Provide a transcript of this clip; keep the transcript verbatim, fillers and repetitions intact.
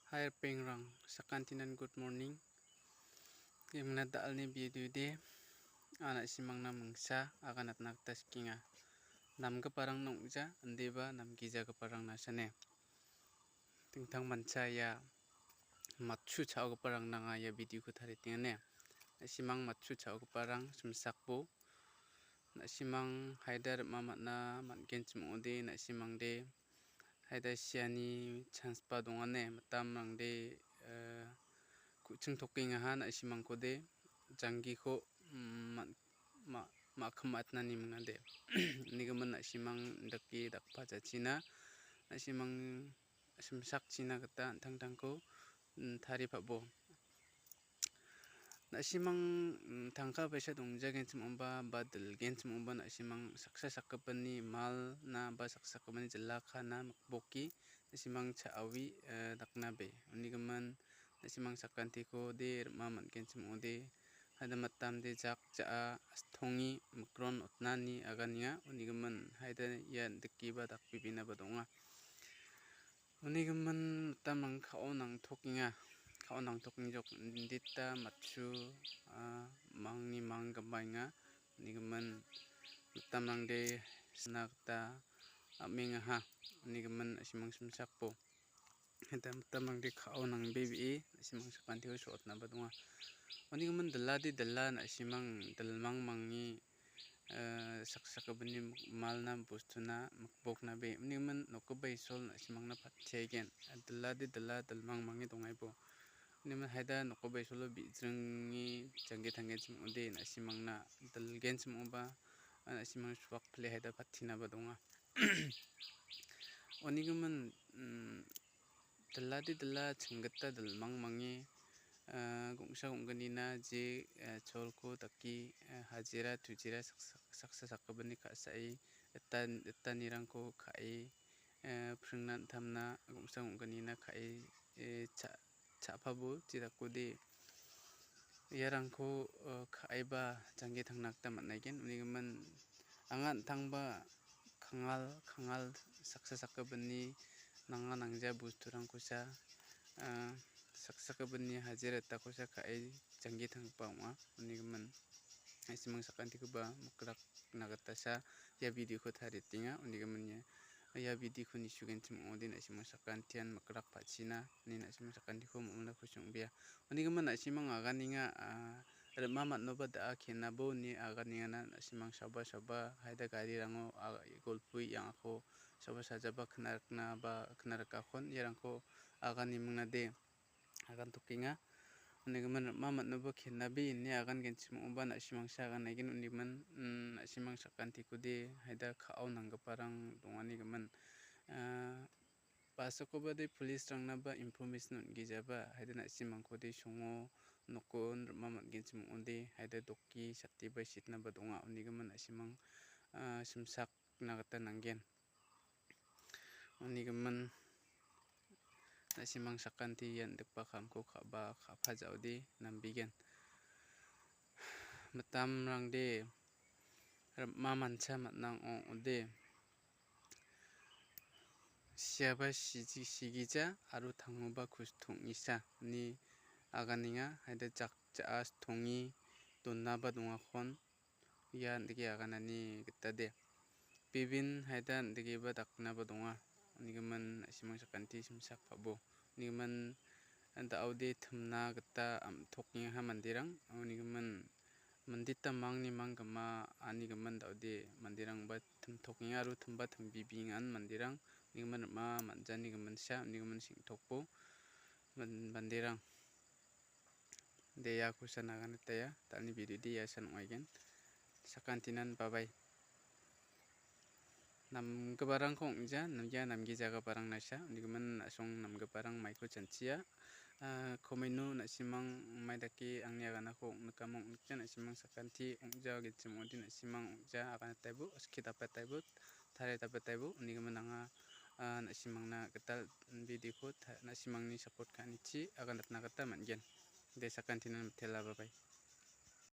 Hai ripengrang, sakantinan good morning. Imna da·alni biedude, an na·simangna mingsa aganatna gita sikenga. Namgiparang ong·ja, indiba namgijagiparang nasane. Dingtang mancha ia matchu cha·ogiparang nanga ia video-ko taritingane. Na·simang matchu cha·ogiparang simsakbo. Na·simang haida rim·a man·a man·genchim ong·ode, na·simangde haida siani chance-ba dongane, mitamrangde, eh, ku·ching tokengaha na·simangkode janggiko, mm, ma-, ma-, ma·kim ma·atnani mingade. Unigimin na·simang indake dakpachachina, na·simang simsakchina gita an·tangtangko, mm, taripabo. Na·simang, mm, tangka paisa dongjagenchim ong·ba, ba dilgenchim ong·ba, na·simang saksa sakgipinni malna ba saksa sakgipinni jilakana mikboke, na·simang cha·awi, eh, daknabe. Unigimin na·simang sakantikode rim·a man·genchim ong·ode, haida mitamde jak ja·a stonge mikron otnani aganenga. Unigimin haida ia indikiba dakbibinaba donga. Unigimin mitamrang ka·o nangtokenga. Ka·o nangtokengjok indita matchu, ah, mangni mang gimbaenga. Unigimin mitamrangde sina gita am·engaha. Unigimin na·simang simsakbo. Haida mitamrangde ka·o nangbebee na·simang sakantiko so·otnaba donga. Unigimin dilade dila na·simang dilmangmange eh, saksa sakgipinni malna bostuna mikboknabe. Unigimin nokgipa Isol na·simangna pattiaigen. Dilade dila dilmangmange dongaibo. Unigimin haida nokgipa Isolo bijringe jangge tanggenchim ong·ode, na·simangna dilgenchim ong·oba, na·simang suak pile haida pattinaba donga. Unigimin, mm, dilade dila chinggita dilmangmange, ah, gongsa gonggnina je, ah, cholko dake, ah, hajira tujira saksa, saksa sakgipinni ka·sae itan-, itanirangko ka·e, ah, pringna intamna gongsa gonggnina ka·e, eh, cha-, cha·pabo jedakode. Iarangko, eh, ka·eba jangge tangna gita man·aigen. Unigimin anga an·tangba kangal, kangal saksa sakgipinni nanga nangja bosturangkosa, eh, saksa sakgipinni hajira itakosa ka·e jangge tanggipa ong·a. Unigimin na·simang sakantikoba mikrak na gitasa ia video-ko taritenga. Unigimin ia, ia video-ko nisugenchim ong·ode na·simang sakantian mikrak pa·china, ine na·simang sakantiko mamilako song·bea. Unigimin na·simang aganenga, ah, rim·a man·oba da·a kenabo ine aganengana na·simang saba saba haida garirango, ah, golpoe iangako saba sajaba knarakna ba knarikakon iarangko aganenga de. Agantokenga. Unigimin rim·a man·oba kenabe ine agangenchim ong·oba na·simangsa aganaigen unigimin, mm, na·simang sakantikode haida ka·o nanggiparang donganigimin. Ah, basakobade police-rangnaba information on·gijaba haida na·simangkode songo nokon rim·a man·genchim ong·ode haida doke sate bai sitnaba donga. Unigimin na·simang, ah, simsak na gita nanggen. Unigimin na·simang sakanti ia indikba kamko ka·ba ka·pa ja·ode nambigen. Mitamrangde rim·a mancha man·a ong·ode. Siaba siji-, sigija aro tangoba kusi tong·isa ine aganenga. Haida jak ja·a sitonge donaba dongakon ia indike aganani gita de. Bibin haida indikeba daknaba donga. Unigimin na·simang sakanti simsak pa·bo. Unigimin da·ode timna gita am·tokengaha manderang. Unigimin mandita mangni mang gima anigimin da·ode manderangba timtokenga aro timba timbibengan manderang. Unigimin rim·a man·jani giminsa, unigimin seng·tokbo man-, manderang. De, iako sana gana taya, talni video de, ia san ong·aigen. Sakantinan, bye bye. Namgiparangko ong·ja, namgia namgijagiparang naisa, unigimin na·song namgiparang maiko chanchia. Ah, komeno na·simang mai dake angni aganako ong·nikamo ong·nikja, na·simang sakanti ong·ja, gitchim ong·ode, na·simang ong·ja, agana taibo, skie dapa taibo, tarie dapa taibo, unigimin anga, ah, na·simangna gital video-ko ta-, na·simangni support ka·anichi aganatna gita man·gen. De, sakantinan mitela, bye bye.